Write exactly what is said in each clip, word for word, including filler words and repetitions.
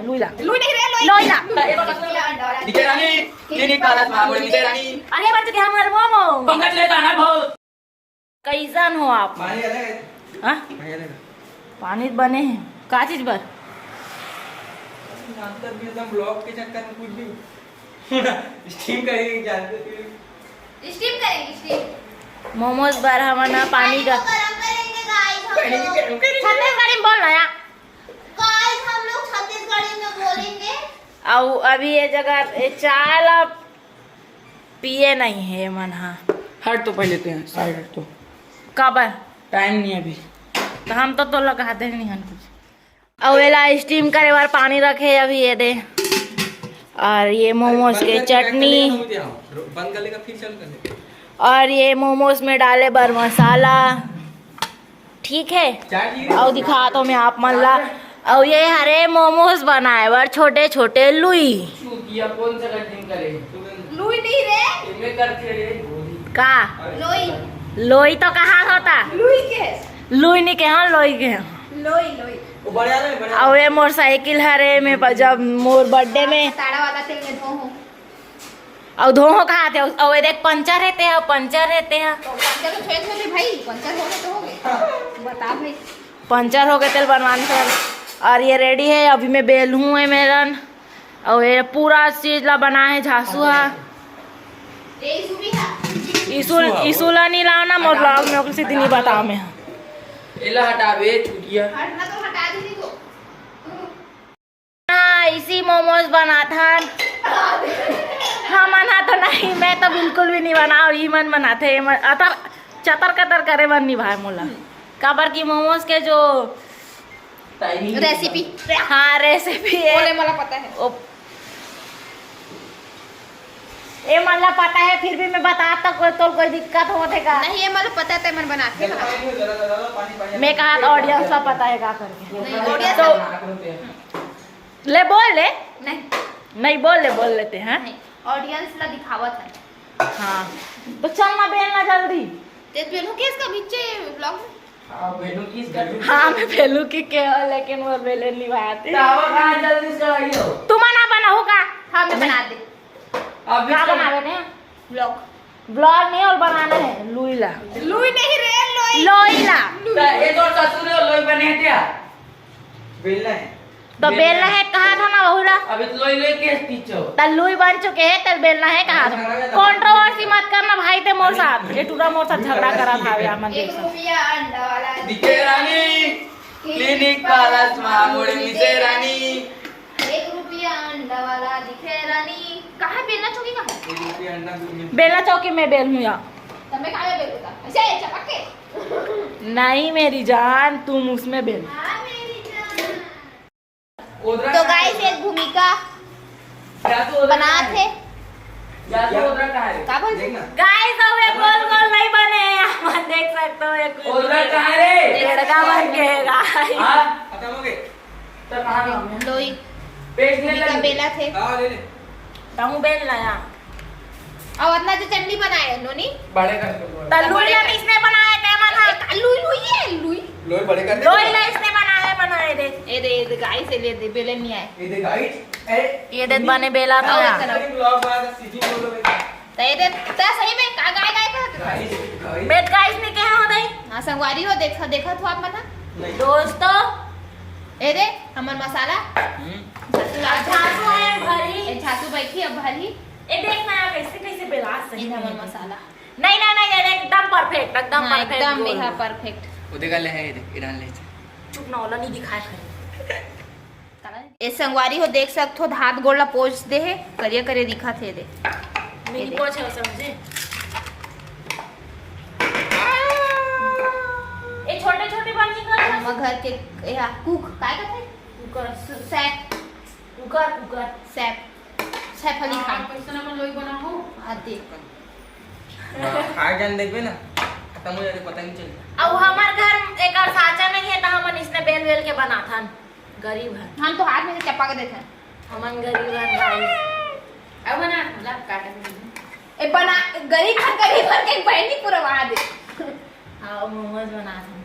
लुई ला। लुई नहीं रे, लोई। लोई ला। निचे रानी, क्लिनिक वाला मामूली निचे रानी। आगे बढ़ चुके हैं हमारे मोमो। पंकज ले जाना बहुत। कैसन हो आप? पानी अलग है। हाँ? पानी अलग है। पानी बने हैं। का चीज बर? जानते भी एकदम ब्लॉग के चक्कर में कुछ भी। स्टीम करेंगे, जानते फिर। स्टीम करेंगे, स्टीम। मोमोज बर हमन ह पानी पानी का को गरम करेंगे, गाइस, हम पानी लोग। को गरम करेंगे। छत्तीसगढ़ी में बोल ना यार। गाइस, हम लोग छत्तीसगढ़ी में बोलेंगे। अउ अभी ये जगह, ये चाय ला पिए नहीं है मन हा। हट तो पहले तो यहाँ, साइड हट तो। काबर? टाइम नहीं अभी। तो हम तो, तो लगा दे नहीं हन कुछ। अउ एला स्टीम करे बर पानी रखे अभी ये दे। और ये मोमोज के चटनी। बंद कर लेगा, फिर चालू कर लेगा। और ये मोमोज में डाले बर मसाला। ठीक है, अउ दिखात हो मैं आप मन ला। अउ ये हरे मोमोज बनाए बर छोटे छोटे लुई। चूतिया, कौन सा कटिंग करे? लुई नहीं रे। इनमें करते रे, गोली। का? लोई। लोई तो कहा होता? लुई के। लुई नहीं के, हाँ, लोई के। लोई, लोई। वो बढ़िया रे, बढ़िया। अउ ये मोर साइकिल हरे, मैं ब-, जब मोर बर्थडे में ताड़ा वाला तेल में धो हो। अउ धोहो कहा थे, अउ ये देख पंचर रहते हैं, पंचर रहते हैं। तो पंचर तो छोटे छोटे भाई, पंचर हो गए तो हो गए। बता भाई। पंचर हो गए तेल बनवाने से। और ये रेडी है, अभी मैं बेल हूँ है मेरन। अउ ये पूरा चीज ला बना है झासू हा। ये ईसू भी है। ईसू, ईसू ला नहीं लाओ ना, मोर ब्लॉग में ओकर सीधी नहीं बताओ मैं। एला हटावे, चुतिया। हटना तो हटा दी को। हाँ, इसी मोमोज बनाथन। हमन हा तो नहीं, मैं तो बिल्कुल भी नहीं बनाओ, ई मन बनाथे, ई मन अतर, चतर कतर करे मन नहीं भाए मोला। काबर की मोमोज के जो टाइमिंग रेसिपी। हाँ, रेसिपी है। ओले मोला पता है। ओ, ए मन ला पता है, फिर भी मैं बता तो कोई, तो कोई दिक्कत होथे का? नहीं, ये मोला पता है, ते मन बनाथे। मैं कहा तो ऑडियंस ला पता है का करके। नहीं, ऑडियंस तो ला ले बोल ले। नहीं। नहीं, बोल ले, बोल लेते हैं। नहीं, ऑडियंस ला दिखावत है। हाँ, तो चल ना, बेल ना जल्दी। ते बेलू के इसका नीचे ब्लॉग में। हाँ, बेलू की इसका हाँ, मैं बेलू की के हो, लेकिन वो बेले नहीं आते। तो अब कहाँ जल्दी से आई हो? तुम ना बनाओ का? हाँ, मैं बना दे। अब का इसका बनावे ने? ब्लॉग। ब्लॉग नहीं और बनाना है, लुई ला। लुई नहीं रे, लोई। लोई ला। तो ये तो ससुर हो, लोई बने थे। बेलना है। तो बेलना है, कहा था ना वहू ला। अभी तो लोई लोई केस पीछो। तो लुई बन चुके हैं, तो बेलना है, कहा था। कंट्रोवर्सी मत करना भाई, ते मोर साथ, ये टूरा मोर साथ झगड़ा करा था, अभी आप मन देख एक सकते। रुपया अंडा वाला दिखे रानी, क्लिनिक प्लस मामूली दिखे रानी। एक रुपया अंडा वाला दिखे रानी। कहाँ बेलना चौकी कहाँ है? एक रुपया अंडा दूंगी। बेलना चौकी में बेल हूँ या। तब मैं कहाँ बेल होता? ऐसे चपक के? नहीं मेरी जान, तुम उसमें बेल। हाँ, मेरी जान। तो गाइस, एक भूमिका जा तू उधर बना कहाँ है? थे। जा तू उधर कहाँ है? का बोल? देख ना। गाइस, अब ये गोल गोल नहीं बने, आप देख सकते हो, ये गोल उधर कहाँ है रे? लड़का बन के है, गाइस। हाँ? खत्म हो गए? तो कहाँ है? लोई। पेस्ट ले भूमिका ले। बेला थे। हाँ, ले ले। तहूँ बेल लाया। अउ अतना जो चटनी बनाए, नोनी? बड़े कर दो। त लुई ला किसने बनाए, ते मन हा? ए, लुई, लुई है, लुई। लोई बड़े कर दे। लोई ला इसने बनाए, बनाए दे। ए दे, ए दे, गाइस, ए ले दे, बेलन नहीं आए। ए दे, गाइस, ए। ये दे बने बेला था। अउ, इतना। अरे, ब्लॉग बना था, सीधी बोलो बेटा। त ए दे, त सही में का गाय, गाय का? गाइस, गाइस। बेट गाइस ने कहा हो दई? हाँ, संगवारी हो, देखा, देखा तो आप मन हा? नहीं। दोस्तों। ए दे, हमर मसाला। हम्म। झासू ला। झासू है, भरी। ए, झासू बैठी, अब भरी। ए, देख ना, कैसे, कैसे बेलास सही ये में। हमर मसाला। नहीं, नहीं, नहीं, ये एकदम परफेक्ट, एकदम हाँ, परफेक्ट एकदम गोल। मेहा परफेक्ट। वो देखा ले है, ये देख, इधर ले। चुप ना, ओला नहीं दिखाए खरे। ए संगवारी हो, देख सकथो, हाथ गोड़ ला पोंछ दे हे, करिया करिया दिखत हे, दे। मिनी पोंछ है, समझे? ए छोटे छोटे बनी कर। हमर घर के, ए, हा, कुक, काय कहते? कुकर। सैफ। कुकर, कुकर। सैफ। सैफ अली खान। हाँ, कैसे ना अपन लोई बना हो? आते। हाँ, खा जान देखबे ना, खत्म हो जाते, पता नहीं चलता। अब हमार घर एक और साँचा नहीं है, तो हमन इसने बेल बेल के बनाथन। गरीब हन। हम तो हाथ में से चपा के देथन। हमन गरीब हन, गाइस। अब बना, ला, काटे में। ए, बना, गरीब हन, गरीब हन के बहनी पूरा वहाँ दे। हाँ, मोमोज बनाथन।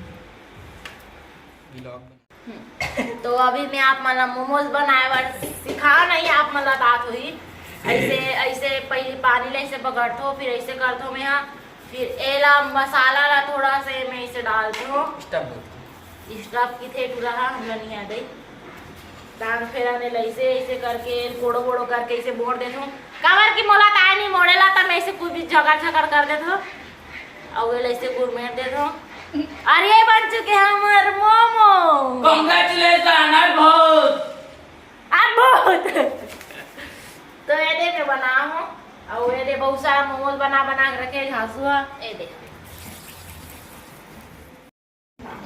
व्लॉग बना। हम्म। तो अभी मैं आप मन ला मोमोज बनाए बर सिखाओ नहीं, आप मन ला बात हुई। ऐसे ऐसे पहले पानी ला ऐसे बगड़थो, फिर ऐसे करथो मैं हा, फिर एला मसाला ला थोड़ा से मैं ऐसे डालथो। स्टफ बोलथो। स्टफ की थे टूरा हा, हम ला नहीं याद आई। दान फेरा ने ऐसे ऐसे करके कोड़ो कोड़ो करके ऐसे बोड़ देथो। काबर की मोला ताय नहीं मोड़ेला, त मैं ऐसे कुछ भी झगड़ झगड़ कर देथो। अउ एला ऐसे गुरमेट देथो। और ये बन चुके हैं हमारे मोमो। Congratulations, अद्भुत। अद्भुत। तो ये दे मैं बना हूँ, और ये दे बहुत सारा मोमोज बना बना के रखे झांसू हा। ये दे।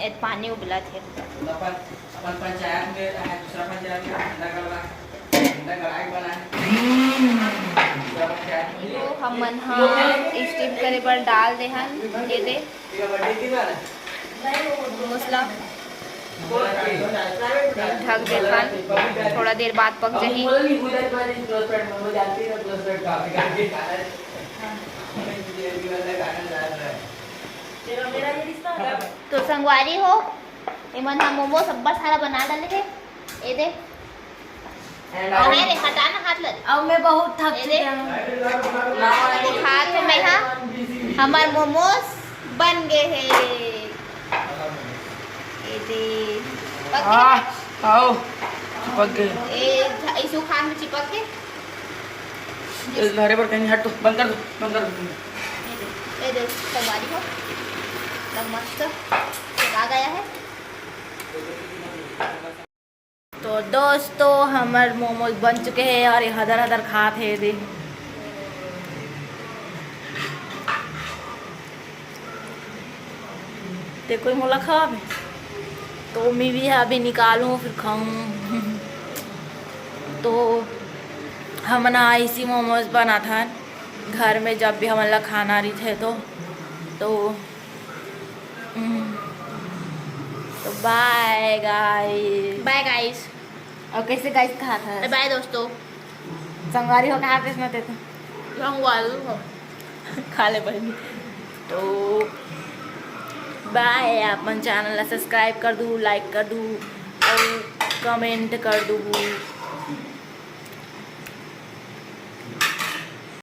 ए पानी उबलत हे। अपन अपन पंचायत में है, दूसरा पंचायत में झंडा गड़वा, झंडा गड़ाए के बना है। दूसरा पंचायत में तो हमन हा स्टीम करे बर डाल दे हन। ये दे। मोमोज ला ढक देथन, थोड़ा देर बाद पक जाही। तो संगवारी हो, एमन हा मोमोज अब्बड़ सारा बना डाले हे। ए दे। अउ हाय रे, हटा ना हाथ ला रे। अउ मैं बहुत थक ए दे। चुके हूँ। दिखा तो मैं हा, हमर मोमोज बन गे हे। ए दे। पक गे? हाँ, आओ। चिपक गए। ए, झ-, इसु खान में चिपक के। ए, हरे पर कहीं हट तो, बंद कर दो, बंद कर दो। ए दे, ए दे, संगवारी हो। एकदम मस्त। आ गया है। तो दोस्तों, हमर मोमोज बन चुके हे और ये हदर हदर खात हे दे। ते कोई मोला खावे? तो मैं भी अभी निकालूँ, फिर खाऊँ। तो हमन हा ऐसी मोमोज बनाथन घर में, जब भी हमन ला खाना रहिथे तो। तो हम्म। तो बाय गाइस। बाय गाइस। और कैसे गाइस कहा था? बाय दोस्तों। संगवारी हो कहा थे इसमें ते तो? संगवारी हो। खा ले बहनी। तो बाय, अपन चैनल ला सब्सक्राइब कर दू, लाइक कर दू और कमेंट कर दू।